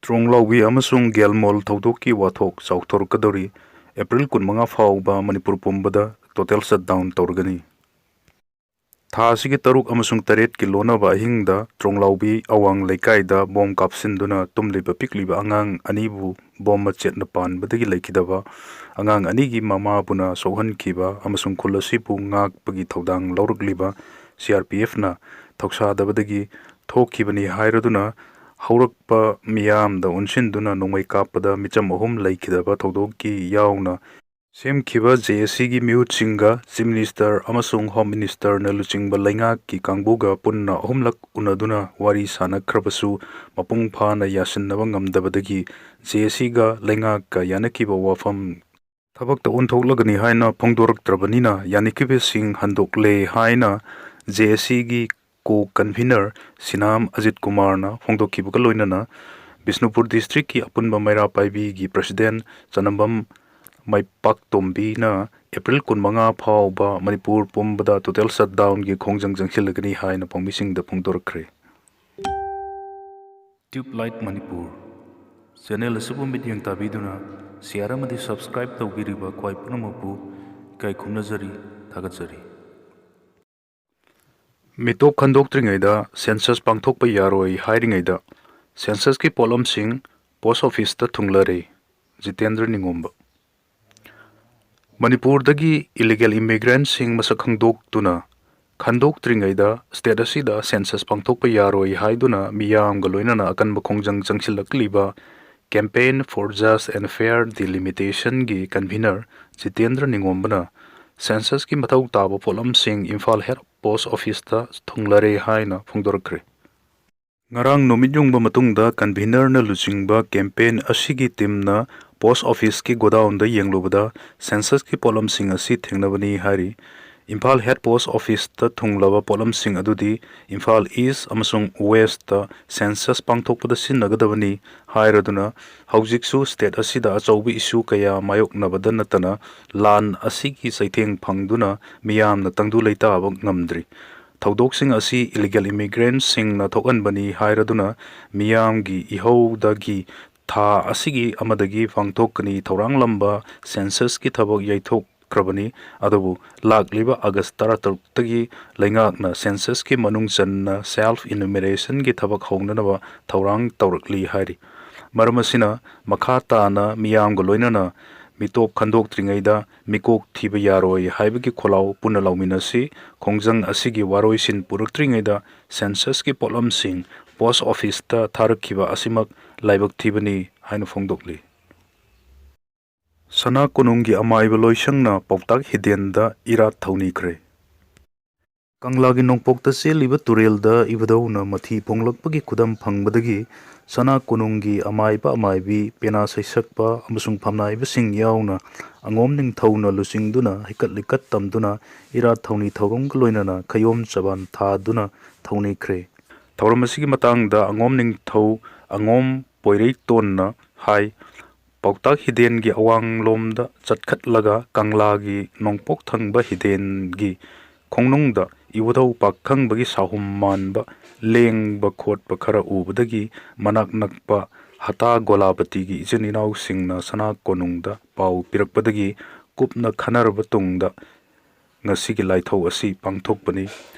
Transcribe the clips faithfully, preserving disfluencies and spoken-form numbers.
ꯇ꯭ꯔꯣꯡꯂꯥꯎꯕꯤ ꯑꯃꯁꯨꯡ ꯒꯦꯜꯃꯣꯜ ꯊꯧꯗꯣꯛꯀꯤ ꯋꯥꯊꯣꯛ ꯆꯥꯎꯊꯣꯔꯛꯀꯗꯧꯔꯤ꯫ ꯑꯦꯄ꯭ꯔꯤꯜ ꯀꯨꯟꯃꯉꯥ ꯐꯥꯎꯕ ꯃꯅꯤꯄꯨꯔ ꯄꯨꯝꯕꯗ total shutdown ꯇꯧꯔꯒꯅꯤ꯫ ꯊꯥ ꯑꯁꯤꯒꯤ ꯇꯔꯨꯛ ꯑꯃꯁꯨꯡ ꯇꯔꯦꯠꯀꯤ ꯂꯣꯟꯅꯕ ꯑꯍꯤꯡꯗ ꯇ꯭ꯔꯣꯡꯂꯥꯎꯕꯤ ꯑꯋꯥꯡ ꯂꯩꯀꯥꯏꯗ ꯕꯣꯝ ꯀꯥꯞꯁꯤꯟꯗꯨꯅ ꯇꯨꯝꯂꯤꯕ ꯄꯤꯛꯂꯤꯕ ꯑꯉꯥꯡ ꯑꯅꯤꯕꯨ ꯕꯣꯝ ꯃꯆꯦꯠꯅ ꯄꯥꯟꯕꯗꯒꯤ ꯂꯩꯈꯤꯗꯕ ꯑꯉꯥꯡ ꯑꯅꯤꯒꯤ ꯃꯃꯥꯕꯨꯅ ꯁꯣꯛꯍꯟꯈꯤꯕ ꯑꯃꯁꯨꯡ ꯈꯨꯜ ꯑꯁꯤꯕꯨ ꯉꯥꯛꯄꯒꯤ ꯊꯧꯗꯥꯡ ꯂꯧꯔꯛꯂꯤꯕ C R P Fꯅ ꯊꯧꯁꯥꯗꯕꯗꯒꯤ ꯊꯣꯛꯈꯤꯕꯅꯤ ꯍꯥꯏꯔꯗꯨꯅ ꯍꯧꯔꯛꯄ ꯃꯤꯌꯥꯝꯗ ꯑꯣꯟꯁꯤꯟꯗꯨꯅ ꯅꯣꯡꯃꯩ ꯀꯥꯞꯄꯗ ꯃꯤꯆꯝ ꯑꯍꯨꯝ ꯂꯩꯈꯤꯗꯕ ꯊꯧꯗꯣꯛꯀꯤ ꯌꯥꯎꯅ ꯁꯦꯝꯈꯤꯕ J A Cꯒꯤ ꯃꯤꯍꯨꯠꯁꯤꯡꯒ Chief Minister ꯑꯃꯁꯨꯡ Home Ministerꯅ ꯂꯨꯆꯤꯡꯕ ꯂꯩꯉꯥꯛꯀꯤ ꯀꯥꯡꯕꯨꯒ ꯄꯨꯟꯅ ꯑꯍꯨꯝꯂꯛ ꯎꯅꯗꯨꯅ ꯋꯥꯔꯤ ꯁꯥꯅꯈ꯭ꯔꯕꯁꯨ ꯃꯄꯨꯡ ꯐꯥꯅ ꯌꯥꯁꯤꯟꯅꯕ ꯉꯝꯗꯕꯗꯒꯤ J A Cꯒ ꯂꯩꯉꯥꯛꯀ ꯌꯥꯅꯈꯤꯕ ꯋꯥꯐꯝ ꯊꯕꯛꯇ ꯑꯣꯟꯊꯣꯛꯂꯒꯅꯤ ꯍꯥꯏꯅ ꯐꯣꯡꯗꯣꯔꯛꯇ꯭ꯔꯕꯅꯤꯅ ꯌꯥꯅꯈꯤꯕꯁꯤꯡ ꯍꯟꯗꯣꯛꯂꯦ ꯍꯥꯏꯅ J A Cꯒꯤ co-convener ꯁꯤꯅꯥꯝ ꯑꯖꯤꯠ ꯀꯨꯃꯥꯔꯅ ꯐꯣꯡꯗꯣꯛꯈꯤꯕꯒ ꯂꯣꯏꯅꯅ ꯕꯤꯁꯅꯨꯄꯨꯔ districtꯀꯤ ꯑꯄꯨꯟꯕ ꯃꯩꯔꯥ ꯄꯥꯏꯕꯤꯒꯤ president ꯆꯅꯝꯕꯝ ꯃꯥꯏꯄꯥꯛꯇꯣꯝꯕꯤꯅ ꯑꯦꯄ꯭ꯔꯤꯜ ꯀꯨꯟꯃꯉꯥ ꯐꯥꯎꯕ ꯃꯅꯤꯄꯨꯔ ꯄꯨꯝꯕꯗ total shutdownꯒꯤ ꯈꯣꯡꯖꯪ ꯆꯪꯁꯤꯜꯂꯒꯅꯤ ꯍꯥꯏꯅ ꯄꯥꯎꯃꯤꯁꯤꯡꯗ ꯐꯣꯡꯗꯣꯔꯛꯈ꯭ꯔꯦ꯫ Tube Light Manipur channel ꯑꯁꯤꯕꯨ ꯃꯤꯠꯌꯦꯡ ꯇꯥꯕꯤꯗꯨꯅ share ꯑꯃꯗꯤ subscribe ꯇꯧꯕꯤꯔꯤꯕ ꯈ꯭ꯋꯥꯏ ꯄꯨꯝꯅꯃꯛꯄꯨ ꯏꯀꯥꯏ ꯈꯨꯝꯅꯖꯔꯤ, ꯊꯥꯒꯠꯆꯔꯤ꯫ ꯃꯤꯇꯣꯞ ꯈꯟꯗꯣꯛꯇ꯭ꯔꯤꯉꯩꯗ census ꯄꯥꯡꯊꯣꯛꯄ ꯌꯥꯔꯣꯏ ꯍꯥꯏꯔꯤꯉꯩꯗ censusꯀꯤ ꯄꯣꯠꯂꯝꯁꯤꯡ post officeꯇ ꯊꯨꯡꯂꯔꯦ꯫ ꯖꯤꯇꯦꯟꯗ꯭ꯔ ꯅꯤꯡꯉꯣꯝꯕ꯫ ꯃꯅꯤꯄꯨꯔꯗꯒꯤ illegal immigrantꯁꯤꯡ ꯃꯁꯛ ꯈꯪꯗꯣꯛꯇꯨꯅ ꯈꯟꯗꯣꯛꯇ꯭ꯔꯤꯉꯩꯗ state ꯑꯁꯤꯗ census ꯄꯥꯡꯊꯣꯛꯄ ꯌꯥꯔꯣꯏ ꯍꯥꯏꯗꯨꯅ ꯃꯤꯌꯥꯝꯒ ꯂꯣꯏꯅꯅ ꯑꯀꯟꯕ ꯈꯣꯡꯖꯪ ꯆꯪꯁꯤꯜꯂꯛꯂꯤꯕ Campaign for Just and Fair Delimitationꯒꯤ convener Jitendra ꯅꯤꯡꯉꯣꯝꯕꯅ censusꯀꯤ ꯃꯊꯧ ꯇꯥꯕ ꯄꯣꯠꯂꯝꯁꯤꯡ ꯏꯝꯐꯥꯜ head post officeꯇ ꯊꯨꯡꯂꯔꯦ ꯍꯥꯏꯅ ꯐꯣꯡꯗꯣꯔꯛꯈ꯭ꯔꯦ꯫ ꯉꯔꯥꯡ ꯅꯨꯃꯤꯠ ꯌꯨꯡꯕ ꯃꯇꯨꯡꯗ convenerꯅ ꯂꯨꯆꯤꯡꯕ campaign ꯑꯁꯤꯒꯤ teamꯅ post officeꯀꯤ godownꯗ ꯌꯦꯡꯂꯨꯕꯗ censusꯀꯤ ꯄꯣꯠꯂꯝꯁꯤꯡ ꯑꯁꯤ ꯊꯦꯡꯅꯕꯅꯤ ꯍꯥꯏꯔꯤ꯫ ꯏꯝꯐꯥꯜ head post officeꯇ ꯊꯨꯡꯂꯕ ꯄꯣꯠꯂꯝꯁꯤꯡ ꯑꯗꯨꯗꯤ ꯏꯝꯐꯥꯜ East ꯑꯃꯁꯨꯡ Westꯇ census ꯄꯥꯡꯊꯣꯛꯄꯗ ꯁꯤꯖꯤꯟꯅꯒꯗꯕꯅꯤ ꯍꯥꯏꯔꯗꯨꯅ ꯍꯧꯖꯤꯛꯁꯨ state ꯑꯁꯤꯗ ꯑꯆꯧꯕ issue ꯀꯌꯥ ꯃꯥꯌꯣꯛꯅꯕꯗ ꯅꯠꯇꯅ ꯂꯥꯟ ꯑꯁꯤꯒꯤ ꯆꯩꯊꯦꯡ ꯐꯪꯗꯨꯅ ꯃꯤꯌꯥꯝꯅ ꯇꯪꯗꯨ ꯂꯩꯇꯥꯕ ꯉꯝꯗ꯭ꯔꯤ꯫ ꯊꯧꯗꯣꯛꯁꯤꯡ ꯑꯁꯤ ꯏꯂꯤꯒꯦꯜ ꯏꯃꯤꯒ꯭ꯔꯦꯟꯁꯤꯡꯅ ꯊꯣꯛꯍꯟꯕꯅꯤ ꯍꯥꯏꯔꯗꯨꯅ ꯃꯤꯌꯥꯝꯒꯤ ꯏꯍꯧꯗꯒꯤ ꯊꯥ ꯑꯁꯤꯒꯤ ꯑꯃꯗꯒꯤ ꯄꯥꯡꯊꯣꯛꯀꯅꯤ ꯊꯧꯔꯥꯡꯂꯝꯕ ꯁꯦꯟꯁꯁꯀꯤ ꯊꯕꯛ ꯌꯩꯊꯣꯛꯈ꯭ꯔꯕꯅꯤ꯫ ꯑꯗꯨꯕꯨ ꯂꯥꯛꯂꯤꯕ ꯑꯥꯒꯁ ꯇꯔꯥꯇꯔꯨꯛꯇꯒꯤ ꯂꯩꯉꯥꯛꯅ ꯁꯦꯟꯁꯁꯀꯤ ꯃꯅꯨꯡ ꯆꯟꯅ ꯁꯦꯜꯐ ꯏꯅꯨꯃꯦꯔꯦꯁꯟꯒꯤ ꯊꯕꯛ ꯍꯧꯅꯅꯕ ꯊꯧꯔꯥꯡ ꯇꯧꯔꯛꯂꯤ ꯍꯥꯏꯔꯤ꯫ ꯃꯔꯝ ꯑꯁꯤꯅ ꯃꯈꯥ ꯇꯥꯅ ꯃꯤꯌꯥꯝꯒ ꯂꯣꯏꯅꯅ ꯃꯤꯇꯣꯞ ꯈꯟꯗꯣꯛꯇ꯭ꯔꯤꯉꯩꯗ ꯃꯤꯀꯣꯛ ꯊꯤꯕ ꯌꯥꯔꯣꯏ ꯍꯥꯏꯕꯒꯤ ꯈꯣꯜꯂꯥꯎ ꯄꯨꯟꯅ ꯂꯥꯎꯃꯤꯟꯅꯁꯤ꯫ ꯈꯣꯡꯖꯪ ꯑꯁꯤꯒꯤ ꯋꯥꯔꯣꯏꯁꯤꯟ ꯄꯨꯔꯛꯇ꯭ꯔꯤꯉꯩꯗ ꯁꯦꯟꯁꯁꯀꯤ ꯄꯣꯠꯂꯝꯁꯤꯡ ꯄꯣꯁ ꯑꯣꯐꯤꯁꯇ ꯊꯥꯔꯛꯈꯤꯕ ꯑꯁꯤꯃꯛ ꯂꯥꯏꯕꯛ ꯊꯤꯕꯅꯤ ꯍꯥꯏꯅ ꯐꯣꯡꯗꯣꯛꯂꯤ꯫ ꯁꯅꯥ ꯀꯣꯅꯨꯡꯒꯤ ꯑꯃꯥꯏꯕ ꯂꯣꯏꯁꯪꯅ ꯄꯥꯎꯇꯥꯛ ꯍꯤꯗꯦꯟꯗ ꯏꯔꯥꯠ ꯊꯧꯅꯤꯈ꯭ꯔꯦ꯫ ꯀꯪꯂꯥꯒꯤ ꯅꯣꯡꯄꯣꯛꯇ ꯆꯦꯜꯂꯤꯕ ꯇꯨꯔꯦꯜꯗ ꯏꯕꯨꯙꯧꯅ ꯃꯊꯤ ꯐꯣꯡꯂꯛꯄꯒꯤ ꯈꯨꯗꯝ ꯐꯪꯕꯗꯒꯤ ꯁꯅꯥ ꯀꯣꯅꯨꯡꯒꯤ ꯑꯃꯥꯏꯕ ꯑꯃꯥꯏꯕꯤ, ꯄꯦꯅꯥ ꯁꯩꯁꯛꯄ ꯑꯃꯁꯨꯡ ꯐꯝꯅꯥꯏꯕꯁꯤꯡ ꯌꯥꯎꯅ ꯑꯉꯣꯝ ꯅꯤꯡꯊꯧꯅ ꯂꯨꯆꯤꯡꯗꯨꯅ ꯍꯩꯀꯠ ꯂꯩꯀꯠ ꯇꯝꯗꯨꯅ ꯏꯔꯥꯠ ꯊꯧꯅꯤ ꯊꯧꯔꯝꯒ ꯂꯣꯏꯅꯅ ꯈꯌꯣꯝ ꯆꯕꯥꯟ ꯊꯥꯗꯨꯅ ꯊꯧꯅꯤꯈ꯭ꯔꯦ꯫ ꯊꯧꯔꯝ ꯑꯁꯤꯒꯤ ꯃꯇꯥꯡꯗ ꯑꯉꯣꯝ ꯅꯤꯡꯊꯧ ꯑꯉꯣꯝ ꯄꯣꯏꯔꯩꯇꯣꯟꯅ ꯍꯥꯏ, ꯄꯥꯎꯇꯥꯛ ꯍꯤꯗꯦꯟꯒꯤ ꯑꯋꯥꯡꯂꯣꯝꯗ ꯆꯠꯈꯠꯂꯒ ꯀꯪꯂꯥꯒꯤ ꯅꯣꯡꯄꯣꯛ ꯊꯪꯕ ꯍꯤꯗꯦꯟꯒꯤ ꯈꯣꯡꯅꯨꯡꯗ ꯏꯕꯨꯙꯧ ꯄꯥꯈꯪꯕꯒꯤ ꯁꯥꯍꯨꯝ ꯃꯥꯟꯕ ꯂꯦꯡꯕ ꯈꯣꯠꯄ ꯈꯔ ꯎꯕꯗꯒꯤ ꯃꯅꯥꯛ ꯅꯛꯄ ꯍꯇꯥ ꯒꯣꯂꯥꯄꯇꯤꯒꯤ ꯏꯆꯤꯟ ꯏꯅꯥꯎꯁꯤꯡꯅ ꯁꯅꯥ ꯀꯣꯅꯨꯡꯗ ꯄꯥꯎ ꯄꯤꯔꯛꯄꯗꯒꯤ ꯀꯨꯞꯅ ꯈꯟꯅꯔꯕ ꯇꯨꯡꯗ ꯉꯁꯤꯒꯤ ꯂꯥꯏꯊꯧ ꯑꯁꯤ ꯄꯥꯡꯊꯣꯛꯄꯅꯤ꯫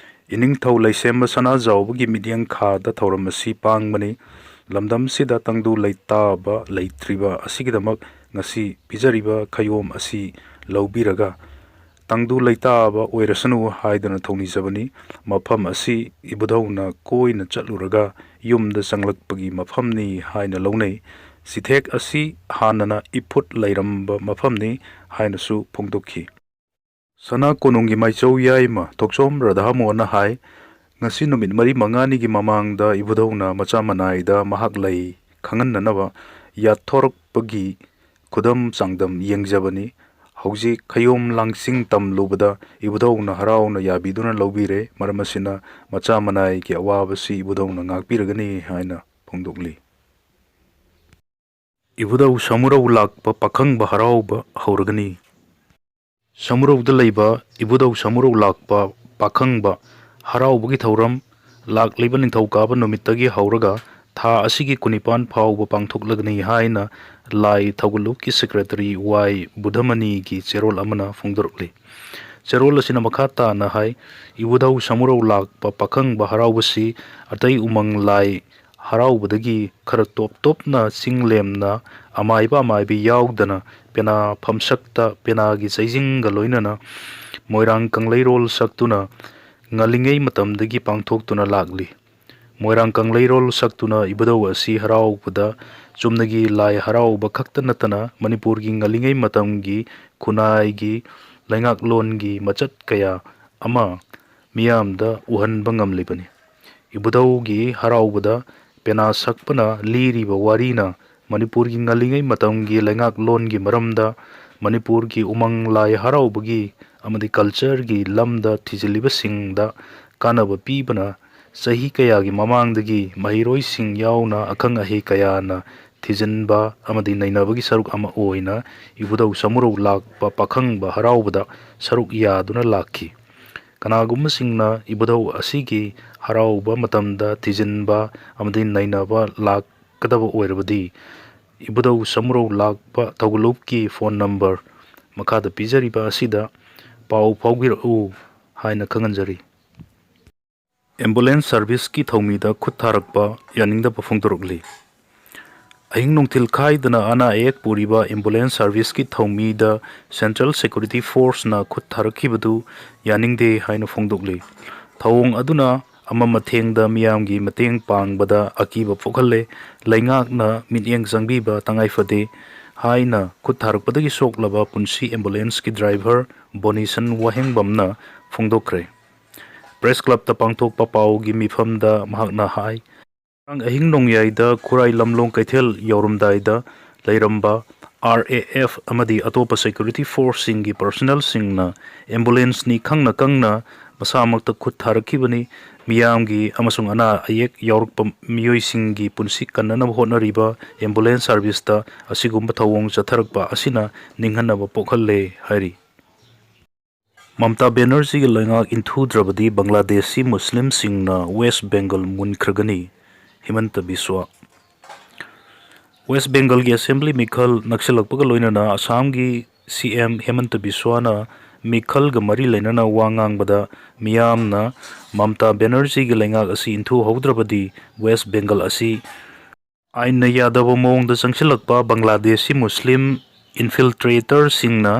ꯏꯅꯤꯡꯊꯧ ꯂꯩꯁꯦꯝꯕ ꯁꯅꯥꯖꯥꯎꯕꯒꯤ ꯃꯤꯠꯌꯦꯡ ꯈꯥꯗ ꯊꯧꯔꯝ ꯑꯁꯤ ꯄꯥꯡꯕꯅꯤ꯫ ꯂꯝꯗꯝꯁꯤꯗ ꯇꯪꯗꯨ ꯂꯩꯇꯥꯕ ꯂꯩꯇ꯭ꯔꯤꯕ ꯑꯁꯤꯒꯤꯗꯃꯛ ꯉꯁꯤ ꯄꯤꯖꯔꯤꯕ ꯈꯌꯣꯝ ꯑꯁꯤ ꯂꯧꯕꯤꯔꯒ ꯇꯪꯗꯨ ꯂꯩꯇꯥꯕ ꯑꯣꯏꯔꯁꯅꯨ ꯍꯥꯏꯗꯨꯅ ꯊꯧꯅꯤꯖꯕꯅꯤ꯫ ꯃꯐꯝ ꯑꯁꯤ ꯏꯕꯨꯙꯧꯅ ꯀꯣꯏꯅ ꯆꯠꯂꯨꯔꯒ ꯌꯨꯝꯗ ꯆꯪꯂꯛꯄꯒꯤ ꯃꯐꯝꯅꯤ ꯍꯥꯏꯅ ꯂꯧꯅꯩ꯫ ꯆꯤꯊꯦꯛ ꯑꯁꯤ ꯍꯥꯟꯅꯅ ꯏꯐꯨꯠ ꯂꯩꯔꯝꯕ ꯃꯐꯝꯅꯤ ꯍꯥꯏꯅꯁꯨ ꯐꯣꯡꯗꯣꯛꯈꯤ꯫ ꯁꯅꯥ ꯀꯣꯅꯨꯡꯒꯤ ꯃꯥꯏꯆꯧ ꯌꯥꯏꯃ ꯊꯣꯛꯆꯣꯝ ꯔꯥꯙꯥꯃꯣꯍꯟꯅ ꯍꯥꯏ, ꯉꯁꯤ ꯅꯨꯃꯤꯠ ꯃꯔꯤ ꯃꯉꯥꯅꯤꯒꯤ ꯃꯃꯥꯡꯗ ꯏꯕꯨꯙꯧꯅ ꯃꯆꯥ ꯃꯅꯥꯏꯗ ꯃꯍꯥꯛ ꯂꯩ ꯈꯪꯍꯟꯅꯅꯕ ꯌꯥꯠꯊꯣꯔꯛꯄꯒꯤ ꯈꯨꯗꯝ ꯆꯥꯡꯗꯝ ꯌꯦꯡꯖꯕꯅꯤ꯫ ꯍꯧꯖꯤꯛ ꯈꯌꯣꯝ ꯂꯥꯡꯆꯤꯡ ꯇꯝꯂꯨꯕꯗ ꯏꯕꯨꯙꯧꯅ ꯍꯔꯥꯎꯅ ꯌꯥꯕꯤꯗꯨꯅ ꯂꯧꯕꯤꯔꯦ꯫ ꯃꯔꯝ ꯑꯁꯤꯅ ꯃꯆꯥ ꯃꯅꯥꯏꯒꯤ ꯑꯋꯥꯕꯁꯤ ꯏꯕꯨꯙꯧꯅ ꯉꯥꯛꯄꯤꯔꯒꯅꯤ ꯍꯥꯏꯅ ꯐꯣꯡꯗꯣꯛꯂꯤ꯫ ꯏꯕꯨꯙꯧ ꯁꯃꯨꯔꯧ ꯂꯥꯛꯄ ꯄꯥꯈꯪꯕ ꯍꯔꯥꯎꯕ ꯍꯧꯔꯒꯅꯤ꯫ ꯁꯃꯨꯔꯧꯗ ꯂꯩꯕ ꯏꯕꯨꯙꯧ ꯁꯃꯨꯔꯧ ꯂꯥꯛꯄ ꯄꯥꯈꯪꯕ ꯍꯔꯥꯎꯕꯒꯤ ꯊꯧꯔꯝ ꯂꯥꯛꯂꯤꯕ ꯅꯤꯡꯊꯧꯀꯥꯕ ꯅꯨꯃꯤꯠꯇꯒꯤ ꯍꯧꯔꯒ ꯊꯥ ꯑꯁꯤꯒꯤ ꯀꯨꯟꯅꯤꯄꯥꯟ ꯐꯥꯎꯕ ꯄꯥꯡꯊꯣꯛꯂꯒꯅꯤ ꯍꯥꯏꯅ ꯂꯥꯏ ꯊꯧꯒꯜꯂꯨꯞꯀꯤ ꯁꯦꯀ꯭ꯔꯦꯇꯔꯤ ꯋꯥꯏ ꯕꯨꯙꯃꯅꯤꯒꯤ ꯆꯦꯔꯣꯜ ꯑꯃꯅ ꯐꯣꯡꯗꯣꯔꯛꯂꯤ꯫ ꯆꯦꯔꯣꯜ ꯑꯁꯤꯅ ꯃꯈꯥ ꯇꯥꯅ ꯍꯥꯏ, ꯏꯕꯨꯙꯧ ꯁꯃꯨꯔꯧ ꯂꯥꯛꯄ ꯄꯥꯈꯪꯕ ꯍꯔꯥꯎꯕꯁꯤ ꯑꯇꯩ ꯎꯃꯪ ꯂꯥꯏ ꯍꯔꯥꯎꯕꯗꯒꯤ ꯈꯔ ꯇꯣꯞ ꯇꯣꯞꯅ ꯆꯤꯡ ꯂꯦꯝꯅ ꯑꯃꯥꯏꯕ ꯑꯃꯥꯏꯕꯤ ꯌꯥꯎꯗꯅ ꯄꯦꯅꯥ ꯐꯝꯁꯛꯇ ꯄꯦꯅꯥꯒꯤ ꯆꯩꯖꯤꯡꯒ ꯂꯣꯏꯅꯅ ꯃꯣꯏꯔꯥꯡ ꯀꯪꯂꯩꯔꯣꯜ ꯁꯛꯇꯨꯅ ꯉꯜꯂꯤꯉꯩ ꯃꯇꯝꯗꯒꯤ ꯄꯥꯡꯊꯣꯛꯇꯨꯅ ꯂꯥꯛꯂꯤ꯫ ꯃꯣꯏꯔꯥꯡ ꯀꯪꯂꯩꯔꯣꯜ ꯁꯛꯇꯨꯅ ꯏꯕꯨꯙꯧ ꯑꯁꯤ ꯍꯔꯥꯎꯕꯗ ꯆꯨꯝꯅꯒꯤ ꯂꯥꯏ ꯍꯔꯥꯎꯕ ꯈꯛꯇ ꯅꯠꯇꯅ ꯃꯅꯤꯄꯨꯔꯒꯤ ꯉꯜꯂꯤꯉꯩ ꯃꯇꯝꯒꯤ ꯈꯨꯟꯅꯥꯏꯒꯤ ꯂꯩꯉꯥꯛꯂꯣꯟꯒꯤ ꯃꯆꯠ ꯀꯌꯥ ꯑꯃ ꯃꯤꯌꯥꯝꯗ ꯎꯍꯟꯕ ꯉꯝꯂꯤꯕꯅꯤ꯫ ꯏꯕꯨꯙꯧꯒꯤ ꯍꯔꯥꯎꯕꯗ ꯄꯦꯅꯥ ꯁꯛꯄꯅ ꯂꯤꯔꯤꯕ ꯋꯥꯔꯤꯅ ꯃꯅꯤꯄꯨꯔꯒꯤ ꯉꯜꯂꯤꯉꯩ ꯃꯇꯝꯒꯤ ꯂꯩꯉꯥꯛꯂꯣꯟꯒꯤ ꯃꯔꯝꯗ, ꯃꯅꯤꯄꯨꯔꯒꯤ ꯎꯃꯪ ꯂꯥꯏ ꯍꯔꯥꯎꯕꯒꯤ ꯑꯃꯗꯤ ꯀꯜꯆꯔꯒꯤ ꯂꯝꯗ ꯊꯤꯖꯤꯜꯂꯤꯕꯁꯤꯡꯗ ꯀꯥꯟꯅꯕ ꯄꯤꯕꯅ ꯆꯍꯤ ꯀꯌꯥꯒꯤ ꯃꯃꯥꯡꯗꯒꯤ ꯃꯍꯩꯔꯣꯏꯁꯤꯡ ꯌꯥꯎꯅ ꯑꯈꯪ ꯑꯍꯩ ꯀꯌꯥꯅ ꯊꯤꯖꯤꯟꯕ ꯑꯃꯗꯤ ꯅꯩꯅꯕꯒꯤ ꯁꯔꯨꯛ ꯑꯃ ꯑꯣꯏꯅ ꯏꯕꯨꯙꯧ ꯁꯃꯨꯔꯧ ꯂꯥꯛꯄ ꯄꯥꯈꯪꯕ ꯍꯔꯥꯎꯕꯗ ꯁꯔꯨꯛ ꯌꯥꯗꯨꯅ ꯂꯥꯛꯈꯤ꯫ ꯀꯅꯥꯒꯨꯝꯕꯁꯤꯡꯅ ꯏꯕꯨꯙꯧ ꯑꯁꯤꯒꯤ ꯍꯔꯥꯎꯕ ꯃꯇꯝꯗ ꯊꯤꯖꯤꯟꯕ ꯑꯃꯗꯤ ꯅꯩꯅꯕ ꯂꯥꯛꯀꯗꯕ ꯑꯣꯏꯔꯕꯗꯤ, ꯏꯕꯨꯙꯧ ꯁꯃꯨꯔꯧ ꯂꯥꯛꯄ ꯊꯧꯒꯜꯂꯨꯞꯀꯤ ꯐꯣꯟ ꯅꯝꯕꯔ ꯃꯈꯥꯗ ꯄꯤꯖꯔꯤꯕ ꯑꯁꯤꯗ ꯄꯥꯎ ꯐꯥꯎꯕꯤꯔꯛꯎ ꯍꯥꯏꯅ ꯈꯪꯍꯟꯖꯔꯤ꯫ ꯑꯦꯝꯕꯨꯂꯦꯟꯁ ꯁꯥꯔꯚꯤꯁꯀꯤ ꯊꯧꯃꯤꯗ ꯈꯨꯠ ꯊꯥꯔꯛꯄ ꯌꯥꯅꯤꯡꯗꯕ ꯐꯣꯡꯗꯣꯔꯛꯂꯤ꯫ ꯑꯍꯤꯡ ꯅꯨꯡꯊꯤꯜ ꯈꯥꯏꯗꯅ ꯑꯅꯥ ꯑꯌꯦꯛ ꯄꯨꯔꯤꯕ ꯑꯦꯝꯕꯨꯂꯦꯟꯁ ꯁꯥꯔꯚꯤꯁꯀꯤ ꯊꯧꯃꯤꯗ ꯁꯦꯟꯇ꯭ꯔꯦꯜ ꯁꯦꯀ꯭ꯌꯨꯔꯤꯇꯤ ꯐꯣꯔꯁꯅ ꯈꯨꯠ ꯊꯥꯔꯛꯈꯤꯕꯗꯨ ꯌꯥꯅꯤꯡꯗꯦ ꯍꯥꯏꯅ ꯐꯣꯡꯗꯣꯛꯂꯤ꯫ ꯊꯧꯑꯣꯡ ꯑꯗꯨꯅ ꯑꯃ ꯃꯊꯦꯡꯗ ꯃꯤꯌꯥꯝꯒꯤ ꯃꯇꯦꯡ ꯄꯥꯡꯕꯗ ꯑꯀꯤꯕ ꯄꯣꯛꯍꯜꯂꯦ꯫ ꯂꯩꯉꯥꯛꯅ ꯃꯤꯠꯌꯦꯡ ꯆꯪꯕꯤꯕ ꯇꯉꯥꯏ ꯐꯗꯦ ꯍꯥꯏꯅ ꯈꯨꯠ ꯊꯥꯔꯛꯄꯗꯒꯤ ꯁꯣꯛꯂꯕ ꯄꯨꯟꯁꯤ ꯑꯦꯝꯕꯨꯂꯦꯟꯁꯀꯤ ꯗ꯭ꯔꯥꯏꯚꯔ ꯕꯣꯅꯤꯁꯟ ꯋꯥꯍꯦꯡꯕꯝꯅ ꯐꯣꯡꯗꯣꯛꯈ꯭ꯔꯦ꯫ ꯄ꯭ꯔꯦꯁ ꯀ꯭ꯂꯕꯇ ꯄꯥꯡꯊꯣꯛꯄ ꯄꯥꯎꯒꯤ ꯃꯤꯐꯝꯗ ꯃꯍꯥꯛꯅ ꯍꯥꯏ, ꯉꯔꯥꯡ ꯑꯍꯤꯡ ꯅꯣꯡꯌꯥꯏꯗ ꯈꯨꯔꯥꯏ ꯂꯝꯂꯣꯡ ꯀꯩꯊꯦꯜ ꯌꯧꯔꯝꯗꯥꯏꯗ ꯂꯩꯔꯝꯕ ꯑꯥꯔ ꯑꯦ ꯑꯦꯐ ꯑꯃꯗꯤ ꯑꯇꯣꯞꯄ ꯁꯦꯀ꯭ꯌꯨꯔꯤꯇꯤ ꯐꯣꯔꯁꯁꯤꯡꯒꯤ ꯄꯔꯁꯣꯅꯦꯜꯁꯤꯡꯅ ꯑꯦꯝꯕꯨꯂꯦꯟꯁꯅꯤ ꯈꯪꯅ ꯈꯪꯅ ꯃꯁꯥꯃꯛꯇ ꯈꯨꯠ ꯊꯥꯔꯛꯈꯤꯕꯅꯤ꯫ ꯃꯤꯌꯥꯝꯒꯤ ꯑꯃꯁꯨꯡ ꯑꯅꯥ ꯑꯌꯦꯛ ꯌꯥꯎꯔꯛꯄ ꯃꯤꯑꯣꯏꯁꯤꯡꯒꯤ ꯄꯨꯟꯁꯤ ꯀꯟꯅꯅꯕ ꯍꯣꯠꯅꯔꯤꯕ ꯑꯦꯝꯕꯨꯂꯦꯟꯁ ꯁꯥꯔꯚꯤꯁꯇ ꯑꯁꯤꯒꯨꯝꯕ ꯊꯧꯑꯣꯡ ꯆꯠꯊꯔꯛꯄ ꯑꯁꯤꯅ ꯅꯤꯡꯍꯟꯅꯕ ꯄꯣꯛꯍꯜꯂꯦ ꯍꯥꯏꯔꯤ꯫ ꯃꯃꯇꯥ ꯕꯦꯅꯔꯖꯤꯒꯤ ꯂꯩꯉꯥꯛ ꯏꯟꯊꯨꯗ꯭ꯔꯕꯗꯤ ꯕꯪꯒ꯭ꯂꯥꯗꯦꯁꯤ ꯃꯨꯁꯂꯤꯝꯁꯤꯡꯅ ꯋꯦꯁ ꯕꯦꯡꯒꯜ ꯃꯨꯟꯈ꯭ꯔꯒꯅꯤ, ꯍꯤꯃꯟꯇ ꯕꯤꯁ꯭ꯋꯥ꯫ ꯋꯦꯁ ꯕꯦꯡꯒꯜꯒꯤ ꯑꯦꯁꯦꯝꯕ꯭ꯂꯤ ꯃꯤꯈꯜ ꯅꯛꯁꯤꯜꯂꯛꯄꯒ ꯂꯣꯏꯅꯅ ꯑꯁꯥꯝꯒꯤ ꯁꯤ ꯑꯦꯝ ꯍꯦꯃꯟꯇ ꯕꯤꯁ꯭ꯋꯥꯅ ꯃꯤꯈꯜꯒ ꯃꯔꯤ ꯂꯩꯅꯅ ꯋꯥ ꯉꯥꯡꯕꯗ, ꯃꯤꯌꯥꯝꯅ ꯃꯃꯇꯥ ꯕꯦꯅꯔꯖꯤꯒꯤ ꯂꯩꯉꯥꯛ ꯑꯁꯤ ꯏꯟꯊꯨꯍꯧꯗ꯭ꯔꯕꯗꯤ ꯋꯦꯁ ꯕꯦꯡꯒꯜ ꯑꯁꯤ ꯑꯥꯏꯟꯅ ꯌꯥꯗꯕ ꯃꯑꯣꯡꯗ ꯆꯪꯁꯤꯜꯂꯛꯄ ꯕꯪꯒ꯭ꯂꯥꯗꯦꯁꯤ ꯃꯨꯁꯂꯤꯝ ꯏꯟꯐꯤꯜꯇ꯭ꯔꯦꯇꯔꯁꯤꯡꯅ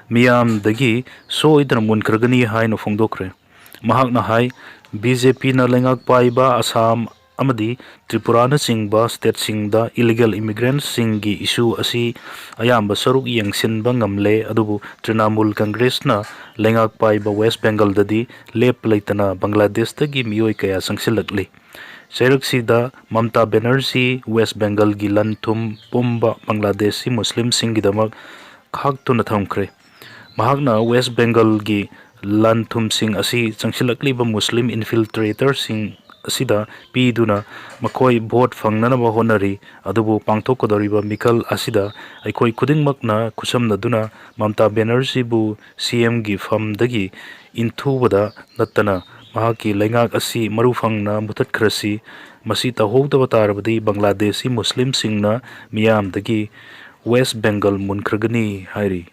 ꯃꯤꯌꯥꯝꯗꯒꯤ ꯁꯣꯏꯗꯅ ꯃꯨꯟꯈ꯭ꯔꯒꯅꯤ ꯍꯥꯏꯅ ꯐꯣꯡꯗꯣꯛꯈ꯭ꯔꯦ꯫ ꯃꯍꯥꯛꯅ ꯍꯥꯏ, ꯕꯤ ꯖꯦ ꯄꯤꯅ ꯂꯩꯉꯥꯛ ꯄꯥꯏꯕ ꯑꯁꯥꯝ ꯑꯃꯗꯤ ꯇ꯭ꯔꯤꯄꯨꯔꯥꯅꯆꯤꯡꯕ ꯁ꯭ꯇꯦꯠꯁꯤꯡꯗ ꯏꯂꯤꯒꯦꯜ ꯏꯃꯤꯒ꯭ꯔꯦꯟꯠꯁꯤꯡꯒꯤ ꯏꯁꯨ ꯑꯁꯤ ꯑꯌꯥꯝꯕ ꯁꯔꯨꯛ ꯌꯦꯡꯁꯤꯟꯕ ꯉꯝꯂꯦ, ꯑꯗꯨꯕꯨ ꯇ꯭ꯔꯤꯅꯥꯃꯨꯜ ꯀꯪꯒ꯭ꯔꯦꯁꯅ ꯂꯩꯉꯥꯛ ꯄꯥꯏꯕ ꯋꯦꯁ ꯕꯦꯡꯒꯜꯗꯗꯤ ꯂꯦꯞꯄ ꯂꯩꯇꯅ ꯕꯪꯒ꯭ꯂꯥꯗꯦꯁꯇꯒꯤ ꯃꯤꯑꯣꯏ ꯀꯌꯥ ꯆꯪꯁꯤꯜꯂꯛꯂꯤ꯫ ꯆꯩꯔꯛꯁꯤꯗ ꯃꯃꯇꯥ ꯕꯦꯅꯔꯖꯤ ꯋꯦꯁ ꯕꯦꯡꯒꯜꯒꯤ ꯂꯟ ꯊꯨꯝ ꯄꯨꯝꯕ ꯕꯪꯒ꯭ꯂꯥꯗꯦꯁꯤ ꯃꯨꯁꯂꯤꯝꯁꯤꯡꯒꯤꯗꯃꯛ ꯈꯥꯛꯇꯨꯅ ꯊꯝꯈ꯭ꯔꯦ꯫ ꯃꯍꯥꯛꯅ ꯋꯦꯁ ꯕꯦꯡꯒꯜꯒꯤ ꯂꯟ ꯊꯨꯝꯁꯤꯡ ꯑꯁꯤ ꯆꯪꯁꯤꯜꯂꯛꯂꯤꯕ ꯃꯨꯁꯂꯤꯝ ꯏꯟꯐꯤꯜꯇ꯭ꯔꯦꯇꯔꯁꯤꯡ ꯑꯁꯤꯗ ꯄꯤꯗꯨꯅ ꯃꯈꯣꯏ ꯚꯣꯠ ꯐꯪꯅꯅꯕ ꯍꯣꯠꯅꯔꯤ, ꯑꯗꯨꯕꯨ ꯄꯥꯡꯊꯣꯛꯀꯗꯧꯔꯤꯕ ꯃꯤꯈꯜ ꯑꯁꯤꯗ ꯑꯩꯈꯣꯏ ꯈꯨꯗꯤꯡꯃꯛꯅ ꯈꯨꯠꯁꯝꯅꯗꯨꯅ ꯃꯃꯇꯥ ꯕꯦꯅꯔꯖꯤꯕꯨ ꯁꯤ ꯑꯦꯝꯒꯤ ꯐꯝꯗꯒꯤ ꯏꯟꯊꯨꯕꯗ ꯅꯠꯇꯅ ꯃꯍꯥꯛꯀꯤ ꯂꯩꯉꯥꯛ ꯑꯁꯤ ꯃꯔꯨ ꯐꯪꯅ ꯃꯨꯊꯠꯈ꯭ꯔꯁꯤ꯫ ꯃꯁꯤ ꯇꯧꯍꯧꯗꯕ ꯇꯥꯔꯕꯗꯤ ꯕꯪꯒ꯭ꯂꯥꯗꯦꯁꯤ ꯃꯨꯁꯂꯤꯝꯁꯤꯡꯅ ꯃꯤꯌꯥꯝꯗꯒꯤ ꯋꯦꯁ ꯕꯦꯡꯒꯜ ꯃꯨꯟꯈ꯭ꯔꯒꯅꯤ ꯍꯥꯏꯔꯤ꯫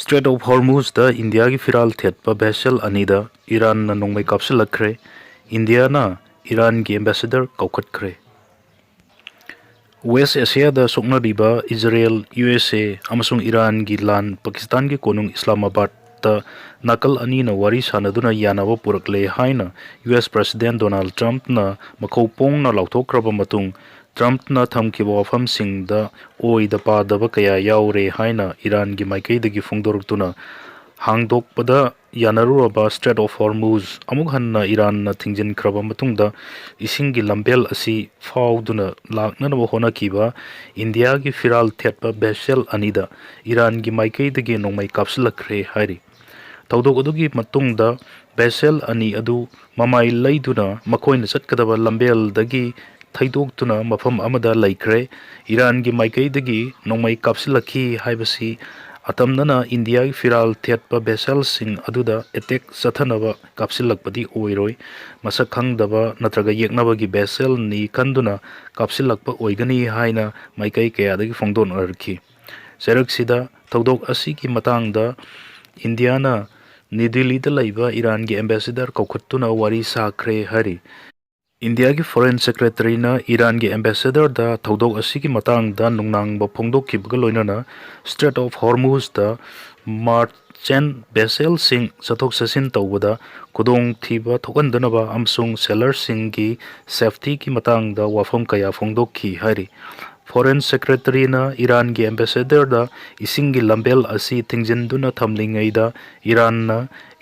ꯁ꯭ꯇ꯭ꯔꯦꯠ ꯑꯣꯐ ꯍꯣꯔꯃꯨꯖꯗ ꯏꯟꯗꯤꯌꯥꯒꯤ ꯐꯤꯔꯥꯜ ꯊꯦꯠꯄ ꯚꯦꯁꯦꯜ ꯑꯅꯤꯗ ꯏꯔꯥꯟꯅ ꯅꯣꯡꯃꯩ ꯀꯥꯞꯁꯤꯜꯂꯛꯈ꯭ꯔꯦ꯫ ꯏꯟꯗꯤꯌꯥꯅ ꯏꯔꯥꯟꯒꯤ ambassador ꯀꯧꯈꯠꯈ꯭ꯔꯦ꯫ West ꯑꯦꯁꯤꯌꯥꯗ ꯁꯣꯛꯅꯔꯤꯕ Israel, U S ꯑꯦ ꯑꯃꯁꯨꯡ ꯏꯔꯥꯟꯒꯤ ꯂꯥꯟ ꯄꯥꯀꯤꯁꯇꯥꯟꯒꯤ ꯀꯣꯅꯨꯡ ꯏꯁꯂꯥꯃꯥꯕꯥꯗꯇ ꯅꯥꯀꯜ ꯑꯅꯤꯅ ꯋꯥꯔꯤ ꯁꯥꯅꯗꯨꯅ ꯌꯥꯅꯕ ꯄꯨꯔꯛꯂꯦ ꯍꯥꯏꯅ ꯌꯨ ꯑꯦꯁ ꯄ꯭ꯔꯦꯁꯤꯗꯦꯟ ꯗꯣꯅꯥꯜꯗ ꯇ꯭ꯔꯝꯞꯅ ꯃꯈꯧ ꯄꯣꯡꯅ ꯂꯥꯎꯊꯣꯛꯈ꯭ꯔꯕ ꯃꯇꯨꯡ, ꯇ꯭ꯔꯝꯞꯅ ꯊꯝꯈꯤꯕ ꯋꯥꯐꯝꯁꯤꯡꯗ ꯑꯣꯏꯗ ꯄꯥꯗꯕ ꯀꯌꯥ ꯌꯥꯎꯔꯦ ꯍꯥꯏꯅ ꯏꯔꯥꯟꯒꯤ ꯃꯥꯏꯀꯩꯗꯒꯤ ꯐꯣꯡꯗꯣꯔꯛꯇꯨꯅ ꯍꯥꯡꯗꯣꯛꯄꯗ ꯌꯥꯅꯔꯨꯔꯕ ꯁ꯭ꯇ꯭ꯔꯦꯠ ꯑꯣꯐ ꯍꯣꯔꯃꯨꯖ ꯑꯃꯨꯛ ꯍꯟꯅ ꯏꯔꯥꯟꯅ ꯊꯤꯡꯖꯤꯟꯈ꯭ꯔꯕ ꯃꯇꯨꯡꯗ ꯏꯁꯤꯡꯒꯤ ꯂꯝꯕꯦꯜ ꯑꯁꯤ ꯐꯥꯎꯗꯨꯅ ꯂꯥꯛꯅꯅꯕ ꯍꯣꯠꯅꯈꯤꯕ ꯏꯟꯗꯤꯌꯥꯒꯤ ꯐꯤꯔꯥꯜ ꯊꯦꯠꯄ ꯚꯦꯁꯦꯜ ꯑꯅꯤꯗ ꯏꯔꯥꯟꯒꯤ ꯃꯥꯏꯀꯩꯗꯒꯤ ꯅꯣꯡꯃꯩ ꯀꯥꯞꯁꯤꯜꯂꯛꯈ꯭ꯔꯦ ꯍꯥꯏꯔꯤ꯫ ꯊꯧꯗꯣꯛ ꯑꯗꯨꯒꯤ ꯃꯇꯨꯡꯗ ꯚꯦꯁꯦꯜ ꯑꯅꯤ ꯑꯗꯨ ꯃꯃꯥꯏ ꯂꯩꯗꯨꯅ ꯃꯈꯣꯏꯅ ꯆꯠꯀꯗꯕ ꯂꯝꯕꯦꯜꯗꯒꯤ ꯊꯩꯗꯣꯛꯇꯨꯅ ꯃꯐꯝ ꯑꯃꯗ ꯂꯩꯈ꯭ꯔꯦ꯫ ꯏꯔꯥꯟꯒꯤ ꯃꯥꯏꯀꯩꯗꯒꯤ ꯅꯣꯡꯃꯩ ꯀꯥꯞꯁꯤꯜꯂꯛꯈꯤ ꯍꯥꯏꯕꯁꯤ ꯑꯇꯝꯅꯅ ꯏꯟꯗꯤꯌꯥꯒꯤ ꯐꯤꯔꯥꯜ ꯊꯦꯠꯄ ꯚꯦꯁꯦꯜꯁꯤꯡ ꯑꯗꯨꯗ ꯑꯦꯇꯦꯛ ꯆꯠꯊꯅꯕ ꯀꯥꯞꯁꯤꯜꯂꯛꯄꯗꯤ ꯑꯣꯏꯔꯣꯏ꯫ ꯃꯁꯛ ꯈꯪꯗꯕ ꯅꯠꯇ꯭ꯔꯒ ꯌꯦꯛꯅꯕꯒꯤ ꯚꯦꯁꯦꯜꯅꯤ ꯈꯟꯗꯨꯅ ꯀꯥꯞꯁꯤꯜꯂꯛꯄ ꯑꯣꯏꯒꯅꯤ ꯍꯥꯏꯅ ꯃꯥꯏꯀꯩ ꯀꯌꯥꯗꯒꯤ ꯐꯣꯡꯗꯣꯛꯅꯔꯛꯈꯤ꯫ ꯆꯩꯔꯛꯁꯤꯗ ꯊꯧꯗꯣꯛ ꯑꯁꯤꯒꯤ ꯃꯇꯥꯡꯗ ꯏꯟꯗꯤꯌꯥꯅ ꯅ꯭ꯌꯨ ꯗꯤꯜꯂꯤꯗ ꯂꯩꯕ ꯏꯔꯥꯟꯒꯤ ꯑꯦꯝꯕꯦꯁꯦꯗꯔ ꯀꯧꯈꯠꯇꯨꯅ ꯋꯥꯔꯤ ꯁꯥꯈ꯭ꯔꯦ ꯍꯥꯏꯔꯤ꯫ ꯏꯟꯗꯤꯌꯥꯒꯤ ꯐꯣꯔꯦꯟ ꯁꯦꯀ꯭ꯔꯦꯇꯔꯤꯅ ꯏꯔꯥꯟꯒꯤ ꯑꯦꯝꯕꯦꯁꯦꯗꯔꯗ ꯊꯧꯗꯣꯛ ꯑꯁꯤꯒꯤ ꯃꯇꯥꯡꯗ ꯅꯨꯡꯅꯥꯡꯕ ꯐꯣꯡꯗꯣꯛꯈꯤꯕꯒ ꯂꯣꯏꯅꯅ ꯁ꯭ꯇ꯭ꯔꯦꯠ ꯑꯣꯐ ꯍꯣꯔꯃꯨꯖꯗ ꯃꯥꯔꯆꯦꯟ ꯚꯦꯁꯦꯜꯁꯤꯡ ꯆꯠꯊꯣꯛ ꯆꯠꯁꯤꯟ ꯇꯧꯕꯗ ꯈꯨꯗꯣꯡꯊꯤꯕ ꯊꯣꯛꯍꯟꯗꯅꯕ ꯑꯃꯁꯨꯡ ꯁꯦꯂꯔꯁꯤꯡꯒꯤ ꯁꯦꯐꯇꯤꯒꯤ ꯃꯇꯥꯡꯗ ꯋꯥꯐꯝ ꯀꯌꯥ ꯐꯣꯡꯗꯣꯛꯈꯤ ꯍꯥꯏꯔꯤ꯫ ꯐꯣꯔꯦꯟ ꯁꯦꯀ꯭ꯔꯦꯇꯔꯤꯅ ꯏꯔꯥꯟꯒꯤ ꯑꯦꯝꯕꯦꯁꯦꯗꯔꯗ ꯏꯁꯤꯡꯒꯤ ꯂꯝꯕꯦꯜ ꯑꯁꯤ ꯊꯤꯡꯖꯤꯟꯗꯨꯅ ꯊꯝꯂꯤꯉꯩꯗ ꯏꯔꯥꯟꯅ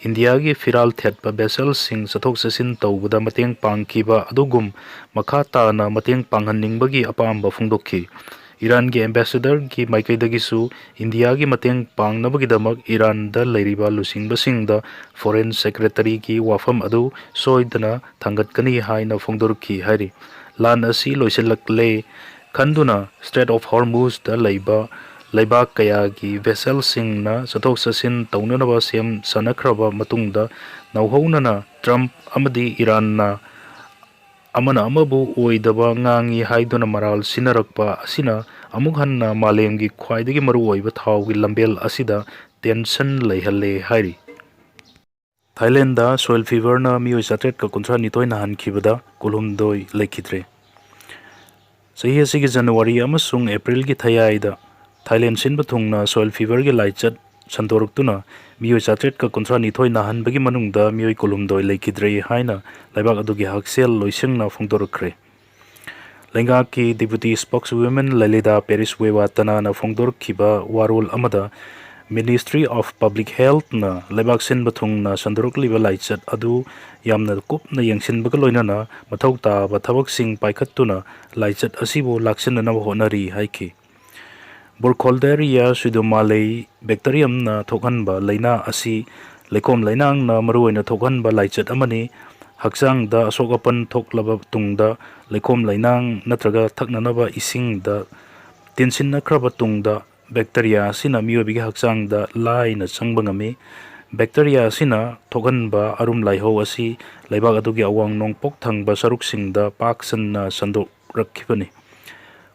ꯏꯟꯗꯤꯌꯥꯒꯤ ꯐꯤꯔꯥꯜ ꯊꯦꯠꯄ ꯚꯦꯁꯦꯜꯁꯤꯡ ꯆꯠꯊꯣꯛ ꯆꯠꯁꯤꯟ ꯇꯧꯕꯗ ꯃꯇꯦꯡ ꯄꯥꯡꯈꯤꯕ ꯑꯗꯨꯒꯨꯝ ꯃꯈꯥ ꯇꯥꯅ ꯃꯇꯦꯡ ꯄꯥꯡꯍꯟꯅꯤꯡꯕꯒꯤ ꯑꯄꯥꯝꯕ ꯐꯣꯡꯗꯣꯛꯈꯤ꯫ ꯏꯔꯥꯟꯒꯤ ꯑꯦꯝꯕꯦꯁꯦꯗꯔꯒꯤ ꯃꯥꯏꯀꯩꯗꯒꯤꯁꯨ ꯏꯟꯗꯤꯌꯥꯒꯤ ꯃꯇꯦꯡ ꯄꯥꯡꯅꯕꯒꯤꯗꯃꯛ ꯏꯔꯥꯟꯗ ꯂꯩꯔꯤꯕ ꯂꯨꯆꯤꯡꯕꯁꯤꯡꯗ ꯐꯣꯔꯦꯟ ꯁꯦꯀ꯭ꯔꯦꯇꯔꯤꯒꯤ ꯋꯥꯐꯝ ꯑꯗꯨ ꯁꯣꯏꯗꯅ ꯊꯥꯡꯒꯠꯀꯅꯤ ꯍꯥꯏꯅ ꯐꯣꯡꯗꯣꯔꯛꯈꯤ ꯍꯥꯏꯔꯤ꯫ ꯂꯥꯟ ꯑꯁꯤ ꯂꯣꯏꯁꯤꯜꯂꯛꯂꯦ ꯈꯟꯗꯨꯅ ꯁ꯭ꯇ꯭ꯔꯦꯠ ꯑꯣꯐ ꯍꯣꯔꯃꯨꯖꯗ ꯂꯩꯕ ꯂꯩꯕꯥꯛ ꯀꯌꯥꯒꯤ ꯚꯦꯁꯦꯜꯁꯤꯡꯅ ꯆꯠꯊꯣꯛ ꯆꯠꯁꯤꯟ ꯇꯧꯅꯅꯕ ꯁꯦꯝ ꯁꯥꯅꯈ꯭ꯔꯕ ꯃꯇꯨꯡꯗ ꯅꯧꯍꯧꯅꯅ ꯇ꯭ꯔꯝꯞ ꯑꯃꯗꯤ ꯏꯔꯥꯟꯅ ꯑꯃꯅ ꯑꯃꯕꯨ ꯑꯣꯏꯗꯕ ꯉꯥꯡꯉꯤ ꯍꯥꯏꯗꯨꯅ ꯃꯔꯥꯜ ꯁꯤꯟꯅꯔꯛꯄ ꯑꯁꯤꯅ ꯑꯃꯨꯛ ꯍꯟꯅ ꯃꯥꯂꯦꯝꯒꯤ ꯈ꯭ꯋꯥꯏꯗꯒꯤ ꯃꯔꯨꯑꯣꯏꯕ ꯊꯥꯎꯒꯤ ꯂꯝꯕꯦꯜ ꯑꯁꯤꯗ ꯇꯦꯟꯁꯟ ꯂꯩꯍꯜꯂꯦ ꯍꯥꯏꯔꯤ꯫ ꯊꯥꯏꯂꯦꯟꯗ ꯁꯣꯏꯜ ꯐꯤꯚꯔꯅ ꯃꯤꯑꯣꯏ ꯆꯥꯇ꯭ꯔꯦꯠꯀ ꯀꯨꯟꯊ꯭ꯔꯥ ꯅꯤꯊꯣꯏ ꯅꯥꯍꯟꯈꯤꯕꯗ ꯀꯨꯟꯍꯨꯝꯗꯣꯏ ꯂꯩꯈꯤꯗ꯭ꯔꯦ꯫ ꯆꯍꯤ ꯑꯁꯤꯒꯤ ꯖꯅꯋꯥꯔꯤ ꯑꯃꯁꯨꯡ ꯑꯦꯄ꯭ꯔꯤꯜꯒꯤ ꯊꯌꯥꯏꯗ ꯊꯥꯏꯂꯦꯟ ꯁꯤꯟꯕ ꯊꯨꯡꯅ ꯁꯣꯏꯜ ꯐꯤꯚꯔꯒꯤ ꯂꯥꯏꯆꯠ ꯁꯟꯗꯣꯔꯛꯇꯨꯅ ꯃꯤꯑꯣꯏ ꯆꯥꯇ꯭ꯔꯦꯠꯀ ꯀꯨꯟꯊ꯭ꯔꯥ ꯅꯤꯊꯣꯏ ꯅꯥꯍꯟꯕꯒꯤ ꯃꯅꯨꯡꯗ ꯃꯤꯑꯣꯏ ꯀꯨꯟꯍꯨꯝꯗꯣꯏ ꯂꯩꯈꯤꯗ꯭ꯔꯦ ꯍꯥꯏꯅ ꯂꯩꯕꯥꯛ ꯑꯗꯨꯒꯤ ꯍꯛꯁꯦꯜ ꯂꯣꯏꯁꯪꯅ ꯐꯣꯡꯗꯣꯔꯛꯈ꯭ꯔꯦ꯫ ꯂꯩꯉꯥꯛꯀꯤ ꯗꯤꯄꯨꯇꯤ ꯁ꯭ꯄꯣꯛꯁ ꯋꯨꯃꯦꯟ ꯂꯂꯤꯇꯥ ꯄꯦꯔꯤꯁ ꯋꯦꯋꯥꯇꯅꯥꯅ ꯐꯣꯡꯗꯣꯔꯛꯈꯤꯕ ꯋꯥꯔꯣꯜ ꯑꯃꯗ, ꯃꯤꯅꯤꯁꯇ꯭ꯔꯤ ꯑꯣꯐ ꯄꯕ꯭ꯂꯤꯛ ꯍꯦꯜꯊꯅ ꯂꯩꯕꯥꯛ ꯁꯤꯟꯕ ꯊꯨꯡꯅ ꯁꯟꯗꯣꯔꯛꯂꯤꯕ ꯂꯥꯏꯆꯠ ꯑꯗꯨ ꯌꯥꯝꯅ ꯀꯨꯞꯅ ꯌꯦꯡꯁꯤꯟꯕꯒ ꯂꯣꯏꯅꯅ ꯃꯊꯧ ꯇꯥꯕ ꯊꯕꯛꯁꯤꯡ ꯄꯥꯏꯈꯠꯇꯨꯅ ꯂꯥꯏꯆꯠ ꯑꯁꯤꯕꯨ ꯂꯥꯛꯁꯤꯟꯅꯅꯕ ꯍꯣꯠꯅꯔꯤ ꯍꯥꯏꯈꯤ꯫ ꯕꯨꯔꯈꯣꯜꯗꯦꯔꯤꯌꯥ ꯁꯨꯗꯣꯃꯥꯂꯦ ꯕꯦꯛꯇꯔꯤꯌꯝꯅ ꯊꯣꯛꯍꯟꯕ ꯂꯥꯏꯅꯥ ꯑꯁꯤ ꯂꯩꯈꯣꯝ ꯂꯩꯅꯥꯡꯅ ꯃꯔꯨꯑꯣꯏꯅ ꯊꯣꯛꯍꯟꯕ ꯂꯥꯏꯆꯠ ꯑꯃꯅꯤ꯫ ꯍꯛꯆꯥꯡꯗ ꯑꯁꯣꯛ ꯑꯄꯟ ꯊꯣꯛꯂꯕ ꯇꯨꯡꯗ, ꯂꯩꯈꯣꯝ ꯂꯩꯅꯥꯡ ꯅꯠꯇ꯭ꯔꯒ ꯊꯛꯅꯅꯕ ꯏꯁꯤꯡꯗ ꯇꯤꯟꯁꯤꯟꯅꯈ꯭ꯔꯕ ꯇꯨꯡꯗ, ꯕꯦꯛꯇꯔꯤꯌꯥ ꯑꯁꯤꯅ ꯃꯤꯑꯣꯏꯕꯒꯤ ꯍꯛꯆꯥꯡꯗ ꯂꯥꯏꯅ ꯆꯪꯕ ꯉꯝꯃꯤ꯫ ꯕꯦꯛꯇꯔꯤꯌꯥ ꯑꯁꯤꯅ ꯊꯣꯛꯍꯟꯕ ꯑꯔꯨꯝ ꯂꯥꯏꯍꯧ ꯑꯁꯤ ꯂꯩꯕꯥꯛ ꯑꯗꯨꯒꯤ ꯑꯋꯥꯡ ꯅꯣꯡꯄꯣꯛ ꯊꯪꯕ ꯁꯔꯨꯛꯁꯤꯡꯗ ꯄꯥꯛ ꯁꯟꯅ ꯁꯟꯗꯣꯛꯂꯛꯈꯤꯕꯅꯤ꯫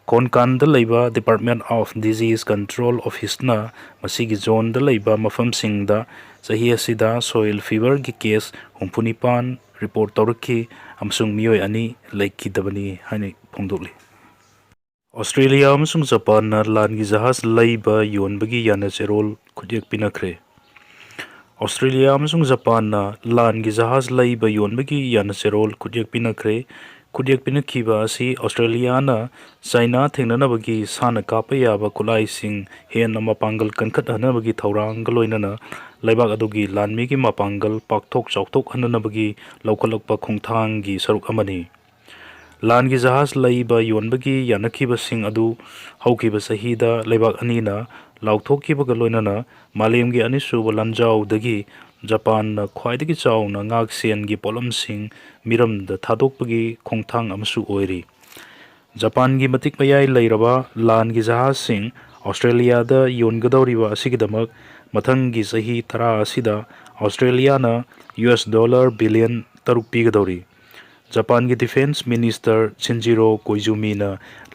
ꯀꯣꯟꯀꯥꯟꯗ ꯂꯩꯕ Department of Disease Control Officeꯅ ꯃꯁꯤꯒꯤ ꯖꯣꯟꯗ ꯂꯩꯕ ꯃꯐꯝꯁꯤꯡꯗ ꯆꯍꯤ ꯑꯁꯤꯗ soil feverꯒꯤ case ꯍꯨꯝꯐꯨ ꯅꯤꯄꯥꯟ report ꯇꯧꯔꯛꯈꯤ ꯑꯃꯁꯨꯡ ꯃꯤꯑꯣꯏ ꯑꯅꯤ ꯂꯩꯈꯤꯗꯕꯅꯤ ꯍꯥꯏꯅ ꯐꯣꯡꯗꯣꯛꯂꯤ꯫ ꯑꯣꯁꯇ꯭ꯔꯦꯂꯤꯌꯥ ꯑꯃꯁꯨꯡ ꯖꯄꯥꯟꯅ ꯂꯥꯟꯒꯤ ꯖꯍꯥꯖ ꯂꯩꯕ ꯌꯣꯟꯕꯒꯤ ꯌꯥꯅꯆꯦꯔꯣꯜ ꯈꯨꯠꯌꯦꯛ ꯄꯤꯅꯈ꯭ꯔꯦ꯫ ꯑꯣꯁꯇ꯭ꯔꯦꯂꯤꯌꯥ ꯑꯃꯁꯨꯡ ꯖꯄꯥꯟꯅ ꯂꯥꯟꯒꯤ ꯖꯍꯥꯖ ꯂꯩꯕ ꯌꯣꯟꯕꯒꯤ ꯌꯥꯅꯆꯦꯔꯣꯜ ꯈꯨꯠꯌꯦꯛ ꯄꯤꯅꯈ꯭ꯔꯦ꯫ ꯈꯨꯠꯌꯦꯛ ꯄꯤꯅꯈꯤꯕ ꯑꯁꯤ ꯑꯣꯁꯇ꯭ꯔꯦꯂꯤꯌꯥꯅ ꯆꯥꯏꯅꯥ ꯊꯦꯡꯅꯅꯕꯒꯤ ꯁꯥꯟꯅ ꯀꯥꯞꯄ ꯌꯥꯕ ꯈꯨꯠꯂꯥꯏꯁꯤꯡ ꯍꯦꯟꯅ ꯃꯄꯥꯡꯒꯜ ꯀꯟꯈꯠꯍꯟꯅꯕꯒꯤ ꯊꯧꯔꯥꯡꯒ ꯂꯣꯏꯅꯅ ꯂꯩꯕꯥꯛ ꯑꯗꯨꯒꯤ ꯂꯥꯟꯃꯤꯒꯤ ꯃꯄꯥꯡꯒꯜ ꯄꯥꯛꯊꯣꯛ ꯆꯥꯎꯊꯣꯛꯍꯟꯅꯅꯕꯒꯤ ꯂꯧꯈꯠꯂꯛꯄ ꯈꯣꯡꯊꯥꯡꯒꯤ ꯁꯔꯨꯛ ꯑꯃꯅꯤ꯫ ꯂꯥꯟꯒꯤ ꯖꯍꯥꯖ ꯂꯩꯕ ꯌꯣꯟꯕꯒꯤ ꯌꯥꯅꯈꯤꯕꯁꯤꯡ ꯑꯗꯨ ꯍꯧꯈꯤꯕ ꯆꯍꯤꯗ ꯂꯩꯕꯥꯛ ꯑꯅꯤꯅ ꯂꯥꯎꯊꯣꯛꯈꯤꯕꯒ ꯂꯣꯏꯅꯅ ꯃꯥꯂꯦꯝꯒꯤ ꯑꯅꯤꯁꯨꯕ ꯂꯥꯟꯖꯥꯎꯗꯒꯤ ꯖꯄꯥꯟꯅ ꯈ꯭ꯋꯥꯏꯗꯒꯤ ꯆꯥꯎꯅ ꯉꯥꯛꯁꯦꯟꯒꯤ ꯄꯣꯠꯂꯝꯁꯤꯡ ꯃꯤꯔꯝꯗ ꯊꯥꯗꯣꯛꯄꯒꯤ ꯈꯣꯡꯊꯥꯡ ꯑꯃꯁꯨ ꯑꯣꯏꯔꯤ꯫ ꯖꯄꯥꯟꯒꯤ ꯃꯇꯤꯛ ꯃꯌꯥꯏ ꯂꯩꯔꯕ ꯂꯥꯟꯒꯤ ꯖꯍꯥꯖꯁꯤꯡ ꯑꯣꯁꯇ꯭ꯔꯦꯂꯤꯌꯥꯗ ꯌꯣꯟꯒꯗꯧꯔꯤꯕ ꯑꯁꯤꯒꯤꯗꯃꯛ ꯃꯊꯪꯒꯤ ꯆꯍꯤ ꯇꯔꯥ ꯑꯁꯤꯗ ꯑꯣꯁꯇ꯭ꯔꯦꯂꯤꯌꯥꯅ ꯌꯨ ꯑꯦꯁ ꯗꯣꯂꯔ ꯕꯤꯂꯤꯌꯟ ꯇꯔꯨꯛ ꯄꯤꯒꯗꯧꯔꯤ꯫ ꯖꯄꯥꯟꯒꯤ ꯗꯤꯐꯦꯟꯁ ꯃꯤꯅꯤꯁꯇꯔ ꯁꯤꯟꯖꯤꯔꯣ ꯀꯣꯏꯖꯨꯃꯤꯅ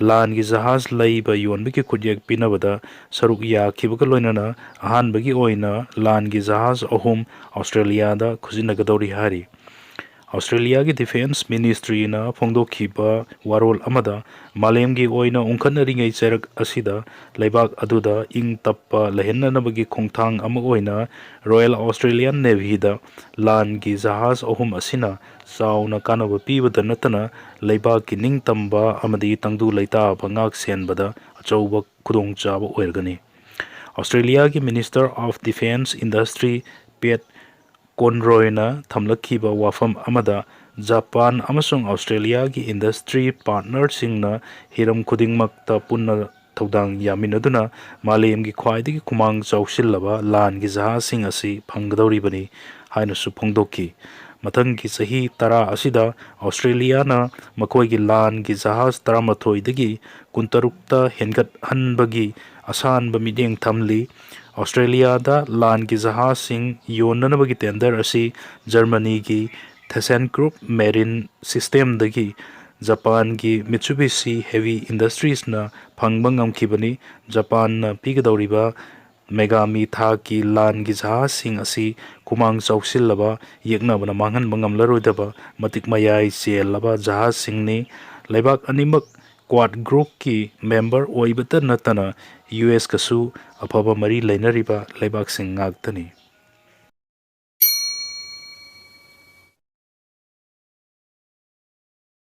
ꯂꯥꯟꯒꯤ ꯖꯍꯥꯖ ꯂꯩꯕ ꯌꯣꯟꯕꯒꯤ ꯈꯨꯠꯌꯦꯛ ꯄꯤꯅꯕꯗ ꯁꯔꯨꯛ ꯌꯥꯈꯤꯕꯒ ꯂꯣꯏꯅꯅ ꯑꯍꯥꯟꯕꯒꯤ ꯑꯣꯏꯅ ꯂꯥꯟꯒꯤ ꯖꯍꯥꯖ ꯑꯍꯨꯝ ꯑꯣꯁꯇ꯭ꯔꯦꯂꯤꯌꯥꯗ ꯈꯨꯖꯤꯟꯅꯒꯗꯧꯔꯤ ꯍꯥꯏꯔꯤ꯫ ꯑꯣꯁꯇ꯭ꯔꯦꯂꯤꯌꯥꯒꯤ ꯗꯤꯐꯦꯟꯁ ꯃꯤꯅꯤꯁꯇ꯭ꯔꯤꯅ ꯐꯣꯡꯗꯣꯛꯈꯤꯕ ꯋꯥꯔꯣꯜ ꯑꯃꯗ, ꯃꯥꯂꯦꯝꯒꯤ ꯑꯣꯏꯅ ꯎꯪꯈꯠꯅꯔꯤꯉꯩ ꯆꯩꯔꯛ ꯑꯁꯤꯗ ꯂꯩꯕꯥꯛ ꯑꯗꯨꯗ ꯏꯪ ꯇꯞꯄ ꯂꯩꯍꯟꯅꯅꯕꯒꯤ ꯈꯣꯡꯊꯥꯡ ꯑꯃ ꯑꯣꯏꯅ ꯔꯣꯌꯦꯜ ꯑꯣꯁꯇ꯭ꯔꯦꯂꯤꯌꯥꯟ ꯅꯦꯚꯤꯗ ꯂꯥꯟꯒꯤ ꯖꯍꯥꯖ ꯑꯍꯨꯝ ꯑꯁꯤꯅ ꯆꯥꯎꯅ ꯀꯥꯟꯅꯕ ꯄꯤꯕꯗ ꯅꯠꯇꯅ ꯂꯩꯕꯥꯛꯀꯤ ꯅꯤꯡꯇꯝꯕ ꯑꯃꯗꯤ ꯇꯪꯗꯨ ꯂꯩꯇꯥꯕ ꯉꯥꯛ ꯁꯦꯟꯕꯗ ꯑꯆꯧꯕ ꯈꯨꯗꯣꯡꯆꯥꯕ ꯑꯣꯏꯔꯒꯅꯤ꯫ ꯑꯣꯁꯇ꯭ꯔꯦꯂꯤꯌꯥꯒꯤ Minister of Defence Industry Pat Conroyꯅ ꯊꯝꯂꯛꯈꯤꯕ ꯋꯥꯐꯝ ꯑꯃꯗ, ꯖꯄꯥꯟ ꯑꯃꯁꯨꯡ ꯑꯣꯁꯇ꯭ꯔꯦꯂꯤꯌꯥꯒꯤ ꯏꯟꯗꯁꯇ꯭ꯔꯤ ꯄꯥꯔꯠꯅꯔꯁꯤꯡꯅ ꯍꯤꯔꯝ ꯈꯨꯗꯤꯡꯃꯛꯇ ꯄꯨꯟꯅ ꯊꯧꯗꯥꯡ ꯌꯥꯃꯤꯟꯅꯗꯨꯅ ꯃꯥꯂꯦꯝꯒꯤ ꯈ꯭ꯋꯥꯏꯗꯒꯤ ꯈꯨꯃꯥꯡ ꯆꯥꯎꯁꯤꯜꯂꯕ ꯂꯥꯟꯒꯤ ꯖꯍꯥꯖꯁꯤꯡ ꯑꯁꯤ ꯐꯪꯒꯗꯧꯔꯤꯕꯅꯤ ꯍꯥꯏꯅꯁꯨ ꯐꯣꯡꯗꯣꯛꯈꯤ꯫ ꯃꯊꯪꯒꯤ ꯆꯍꯤ ꯇꯔꯥ ꯑꯁꯤꯗ ꯑꯣꯁꯇ꯭ꯔꯦꯂꯤꯌꯥꯅ ꯃꯈꯣꯏꯒꯤ ꯂꯥꯟꯒꯤ ꯖꯍꯥꯖ ꯇꯔꯥꯃꯥꯊꯣꯏꯗꯒꯤ ꯀꯨꯟꯇꯔꯨꯛꯇ ꯍꯦꯟꯒꯠꯍꯟꯕꯒꯤ ꯑꯁꯥꯟꯕ ꯃꯤꯠꯌꯦꯡ ꯊꯝꯂꯤ꯫ ꯑꯣꯁꯇ꯭ꯔꯦꯂꯤꯌꯥꯗ ꯂꯥꯟꯒꯤ ꯖꯍꯥꯖꯁꯤꯡ ꯌꯣꯟꯅꯅꯕꯒꯤ ꯇꯦꯟꯗꯔ ꯑꯁꯤ ꯖꯔꯃꯅꯤꯒꯤ ꯊꯦꯁꯦꯟꯒ꯭ꯔꯨꯞ ꯃꯦꯔꯤꯟ ꯁꯤꯁꯇꯦꯝꯗꯒꯤ ꯖꯄꯥꯟꯒꯤ ꯃꯤꯠꯁꯨꯕꯤꯁꯤ ꯍꯦꯚꯤ ꯏꯟꯗꯁꯇ꯭ꯔꯤꯁꯅ ꯐꯪꯕ ꯉꯝꯈꯤꯕꯅꯤ꯫ ꯖꯄꯥꯟꯅ ꯄꯤꯒꯗꯧꯔꯤꯕ ꯃꯦꯒꯥꯃꯤ ꯊꯥꯛꯀꯤ ꯂꯥꯟꯒꯤ ꯖꯍꯥꯖꯁꯤꯡ ꯑꯁꯤ ꯈꯨꯃꯥꯡ ꯆꯥꯎꯁꯤꯜꯂꯕ ꯌꯦꯛꯅꯕꯅ ꯃꯥꯡꯍꯟꯕ ꯉꯝꯂꯔꯣꯏꯗꯕ ꯃꯇꯤꯛ ꯃꯌꯥꯏ ꯆꯦꯜꯂꯕ ꯖꯍꯥꯖꯁꯤꯡꯅꯤ꯫ ꯂꯩꯕꯥꯛ ꯑꯅꯤꯃꯛ ꯀ꯭ꯋꯥꯗ ꯒ꯭ꯔꯨꯞꯀꯤ ꯃꯦꯝꯕꯔ ꯑꯣꯏꯕꯇ ꯅꯠꯇꯅ ꯌꯨ ꯑꯦꯁꯀꯁꯨ ꯑꯐꯕ ꯃꯔꯤ ꯂꯩꯅꯔꯤꯕ ꯂꯩꯕꯥꯛꯁꯤꯡ ꯉꯥꯛꯇꯅꯤ꯫